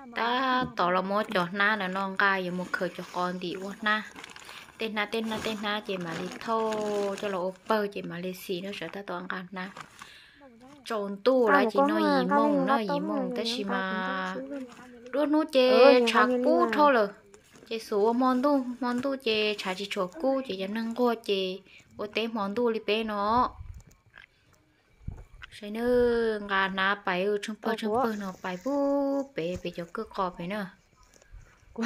Tab tom los muab cov hnab ntawm no nqa yuav mus khaws cov qos ntim ua hnab. Tej hnab tej hnab tej hnab ces mam li thauj coj los ua pawg ces mam li xim no, sawv tab tom nqa hnab. Tsaus ntuj lawm ces no yim moos na, yim moos tab sis mas duab hnub ces tshav kub dhau lawm. Ces xub ua hmo ntuj, hmo ntuj ces tshav tsis tshua kub ces cov neeg nquag ces ua teb hmo ntuj li peb no. Saib nawb, nqa hnab pais tsheej pawg tsheej pawg no pais pub pem pem cov kwj qos pem na. Kuv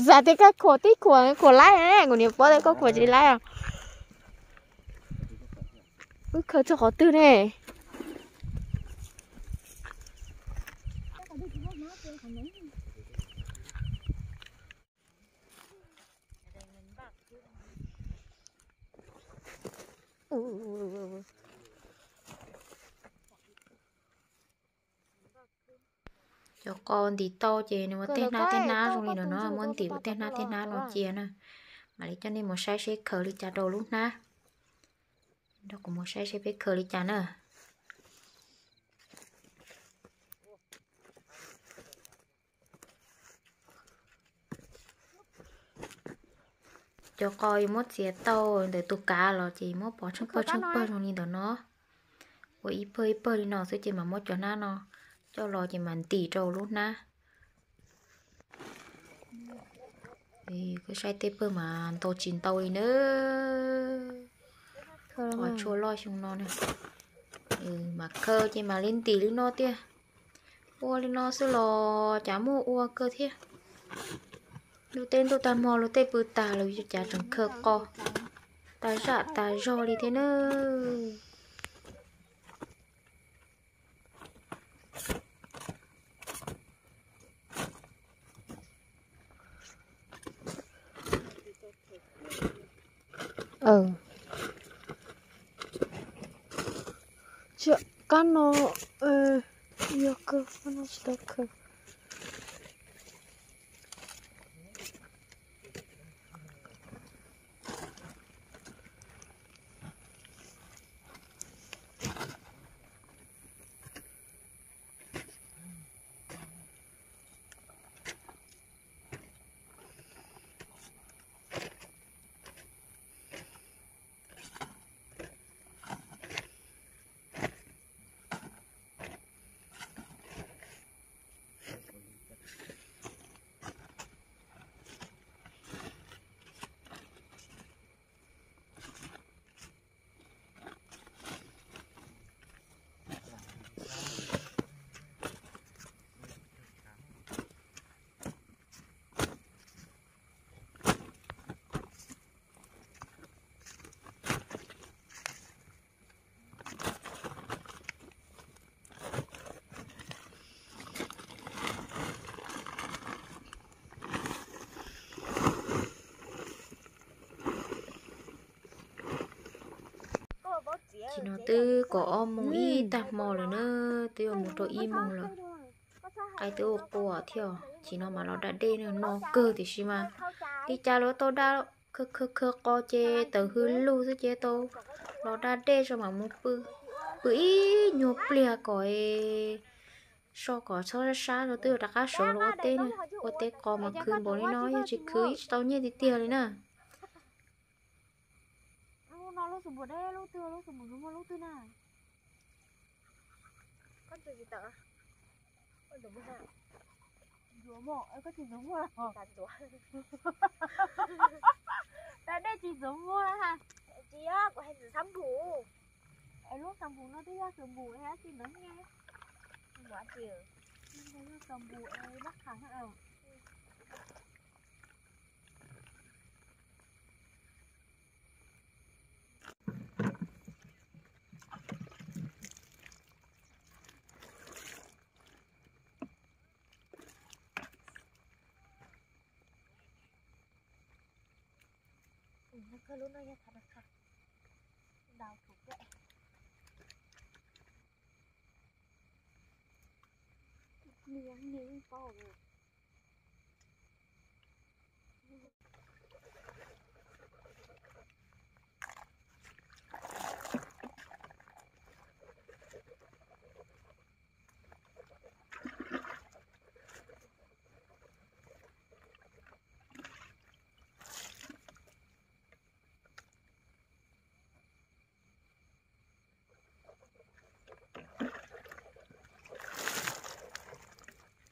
xav tias koj khuam tib khuam, khuam laib, kuv niam paub tias koj khuam tsis laib os. Wb khaws txog qhov twg ne? Cov qos ntim tau ces nws ua tej hnab tej hnab zoo li no no, muab ntim ua tej hnab tej hnab no cia na. Mam li coj nej mus saib seb khaws li cas rau lub hnab. Nrog kuv mus saib seb peb khaws li cas na. Cov qos yuav muab txiav tau ntawm tus kav los ces muab pov tsheej pawg tsheej pawg zoo li ntawm no. Ua ib pawg ib pawg li no xwb ces mam muab cov hnab no coj los ces mam ntim rau lub hnab. Koj saib tej pawg mas ntau tsis ntau li na. Qos tshuaj loj xyoo no na. Mas khaws ces mam li ntim li no tiag. Ua li no xwb los cas muaj ua kawg thiab. Luag tej ntuj tag hmo luag tej pw tas lawm cas tseem khaws qos tag zaj tag zog li thiab na. Kab no yog kawg, kab no tsis tau khaws. Tsis no twb kaum ob moos ib tag hmo lawm na, twb yuav mus rau ib moos lawm. Qaib twb ua qua thiab, tsis no mas los da dej no kawg tiam sis mas li cas los tau da, khaws khaws qos ces tawm hws lug xwb ces tau los da dej tso mam mus pw, pw ib nyuag pliag kom so kom txhob sab sab rau twb yuav rov qab sawv los ua teb na. Ua teb qos mas khwv npaum li no yog tsis khwv ib tsis tau nyiaj tiag tiag li na. Tsis ntxuav muag, koj tsis ntxuav muag los? Tsis ntxuav. Tau dej tsis ntxuav muag los ha. Tsis yog, kuv hais ntxwv xab npum. Es lub xab npum no twb yog xab npum es tsis ntxuav muag. Ntxuav tsis. Yog xab npum es lab qhas na. Kawg lub no yog thov rau kawg. Ntaus thum kawg. Niam, niam yeej paub lawm.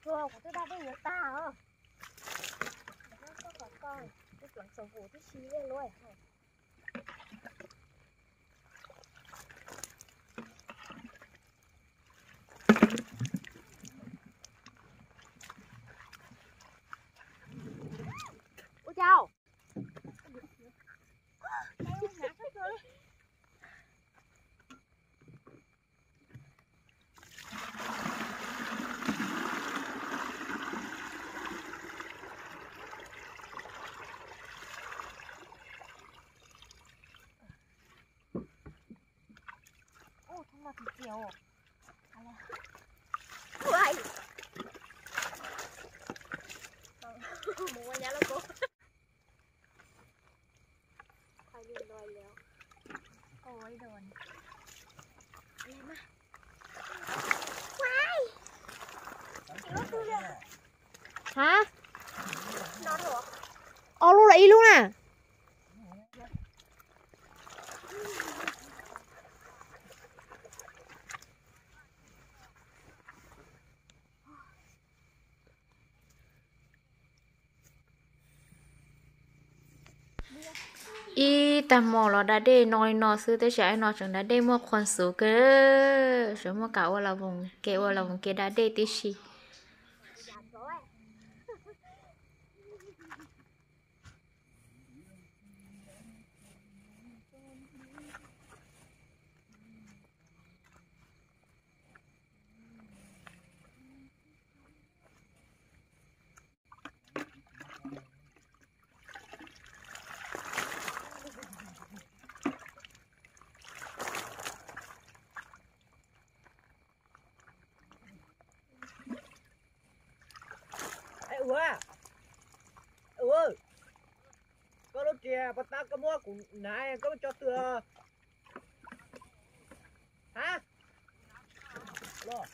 Tsuag kuv twb da dej yuav tag os. Koj kom koj, twb pleev xaum vus tib si luaj. Ua cas? Hab, ob lub los ib lub na. Ib tag hmo los da dej no li no xwb, tab sis no tseem da dej muaj qhua xuv kawg, tseem muaj kam ua las voos ke, ua las voos ke da dej tib si. Ua, ua, koj lub riam pas tab koj muab kuv hnav, koj muab tso twg? Hab, los.